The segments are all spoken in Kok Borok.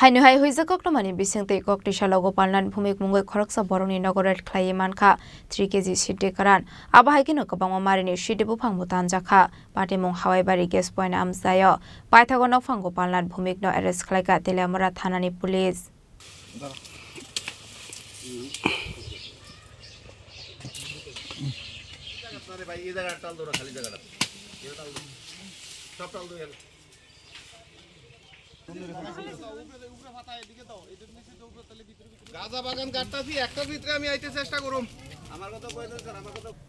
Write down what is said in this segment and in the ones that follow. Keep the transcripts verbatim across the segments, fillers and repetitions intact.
Haino hai huijak koktwmani bisingtwi koktwi salo Gopalnath Bhumik mungwi khoroksa borokni nogo raid khlaiwi mankha three K G siddi kwran. Abo hai kheno kwbangma marini siddi buphangbo tanjakha. Patimung Hawaibari gas point amchaio. Paithago nokphang Gopalnath Bhumikno arrest khlaikha Teliamura thanani police. গাঁজা বাগান কাটতাছি, একটার ভিতরে আমি আইতে চেষ্টা করুম।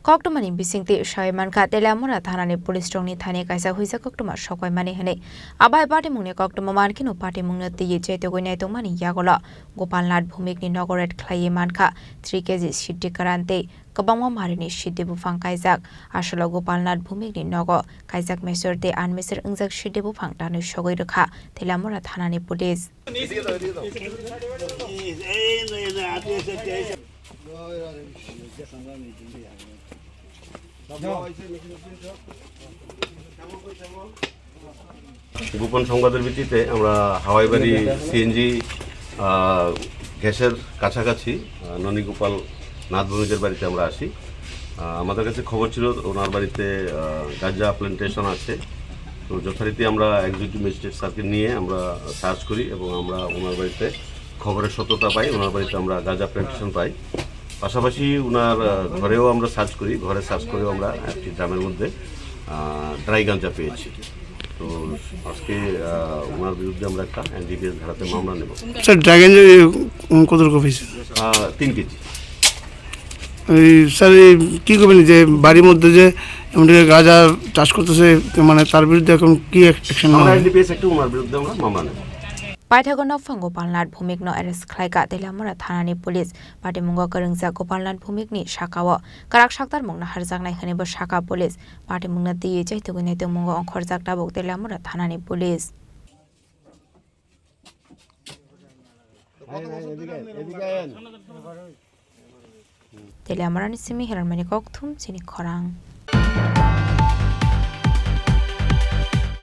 Koktwmani bisingtwi sawi mankha Teliamura thanani police rokni thani kaisa huijak koktwma sokoimani hwnwi. Abai patimungni koktwma mankheno patimungno twiwi chaitugwi naitokmani yagulo Gopalnath Bhumikni nogo raid khlaiwi mankha three K G siddi kwran tei kwbangma marini siddi buphang kaijak. Asolo Gopalnath Bhumikni nogo kaijak mesor tei unmesor wngjak siddi buphang tanwi sogwi rwkha Teliamura thanani police. গোপন সংবাদের ভিত্তিতে আমরা হাওয়াইবাড়ি সিএনজি, আহ, গ্যাসের কাছাকাছি, আহ, ননীগোপাল নাথ ভৌমিকের বাড়িতে আমরা আসি। আহ, আমাদের কাছে খবর ছিল ওনার বাড়িতে, আহ, গাঞ্জা প্ল্যান্টেশন আছে। তো যথারীতি আমরা এক্সিকিউটিভ ম্যাজিস্ট্রেট স্যারকে নিয়ে আমরা সার্চ করি এবং আমরা ওনার বাড়িতে খবরের সত্যতা পাই, ওনার বাড়িতে আমরা গাঞ্জা প্ল্যান্টেশন পাই। পাশাপাশি ওনার, আহ, ঘরেও আমরা সার্চ করি, ঘরে সার্চ করেও আমরা একটি ড্রামের মধ্যে, আহ, ড্রাই গাঞ্জা পেয়েছি। তো আজকে, আহ, ওনার বিরুদ্ধে আমরা একটা এনডিপিএস ধারাতে মামলা নেব। স্যার, ড্রাই গাঞ্জা, উম, কত রকম হয়েছে? আহ, তিন কেজি। এই স্যার, এই কি করবেন যে বাড়ির মধ্যে যে এমন গাঁজা চাষ করতেছে, মানে তার বিরুদ্ধে এখন কি অ্যাকশন নেওয়া আমরা হবে? এনডিপিএস একটা ওনার বিরুদ্ধে আমরা মামলা নেব। Paithago nokphang Gopalnath Bhumikno arrest khlaikha Teliamura thanani police. Patimungo kwrwngjak Gopalnath Bhumikni sakao kwrak saktarmungno harjaknai hwnwibo sakha police. Patimungno twiwi chaitugwi naitokmungo ongkhorjak tabuk Teliamura thanani police. Teliamurani simi Hiranmani Kokthum chini khorang.